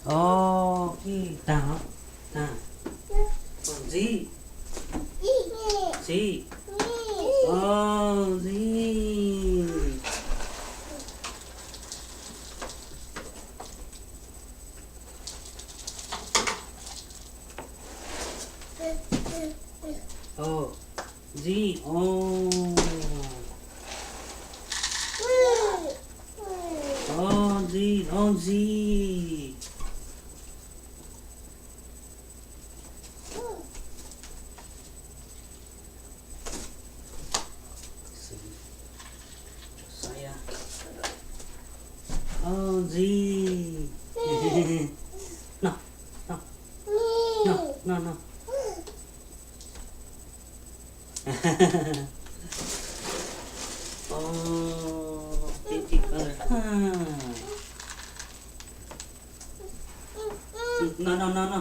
Ov, ib tag, tag. Ntxiv, ntxiv, ov, ntxiv. Ov, ntxiv, ov. Ov, ntxiv, ov, ntxiv. Ov, ntxiv. No, no, no, no, no. Ov, tib tib koj ntawd. No, no, no, no.